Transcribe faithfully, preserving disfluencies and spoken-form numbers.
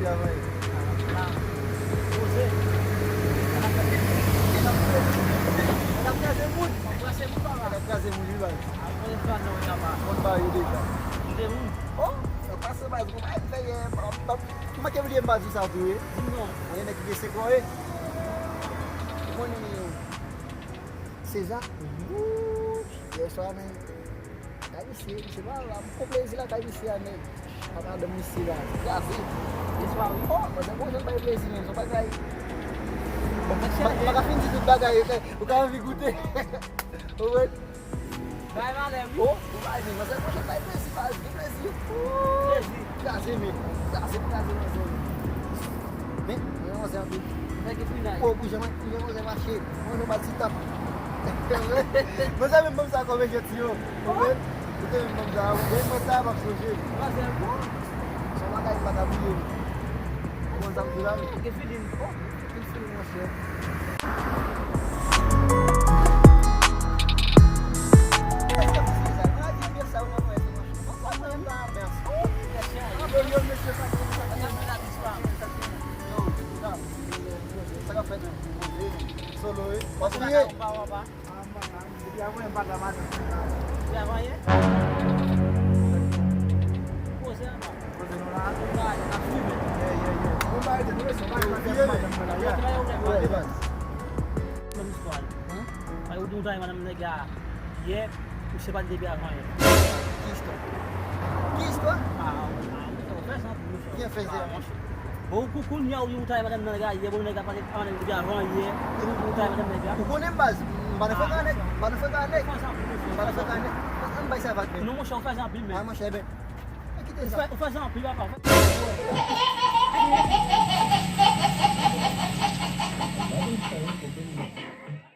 Travay. Poze. N ap kraze moun. N ap kraze moun, papa. N ap kraze moun, wi, baz. Apre, papa. Konn ba yo deja. Ou te moun? Oh, sa pase, baz. Ou pa fè, eh, m, m, m manke bliye m pa di sa tou, wi. Di non. Mwen, nèg ki gen senk an, wi. Ou konnen Seza? Wouch, yè swa, men. Kay misye, misye pa la, m pran plezi la, kay misye a, men. Ak madanm misye la, kraze. Yè swa, wi. Oh, manzè, bon, jan bay plezi, men, son bagay. Bon, m pa, m pa ka fin di tout bagay, ou ka, ou ka anvi goute. Ou wè? Bay malè, wi. Oh, ou bay, men, manzè, bon, jan bay plezi, baz, gen plezi. Plezi. Kraze, men. Kraze, kraze, manzè. Men, mwen, manzè, anpil. Nèg ki finay. Oh, pou jan, pou jan, manzè, mache. Mwen, jan, bat ti tap. Manzè, menm ban m sa kòm echantyon. Ou wè? Ou te menm ban m sa, ou wè, mwen, sa, m ap sonje. Manzè, bon. Son bagay, m pa ka bliye. Ou konn sa m di la, wi. Gen feeling. Oh. Tout fini, monchè. Èske misye sa? Mwen a di byen sa, ou nan mwen, monchè. Mwen pa mwen la, mèsi. Anbo yo, mesye, sa ki, sa ki, sa ki, yo, sa, sa k ap fèt, men? Solo, wi. Wap priye? Depi avan, m pa travay. Depi avan yè? Poze anba. Poze nou la. Poze nou la, n ap fimen. Yeah, yeah, yeah. Bon, ba, rete nou, mesye, ba, rete nou, madanm mwen la, yeah. Yo travay, yo travay. Menm istwa. Hein? Ou te travay madanm nèg la yè, ou se pa depi avan yè. Ki istwa? Ki istwa? Ah, ah, ou fè sa, ou fè sa. Ki fè sa? Ah, monchè. Bon, kou-, kounye a, ou, ou travay madanm nan, nèg la, yè, bon, nèg la pale, ah, nèg la depi avan yè, ou, ou travay madanm nèg la. Ou konnen m baz, m pa nan frekan nèg, m pa nan frekan nèg. M pa nan frekan nèg. Ann bay sa vag, men. Non, monchè, ou fè sa anpil, men. Ah, monchè, ben. Kite sa. Ou fè, ou fè sa anpil, papa. Ou fè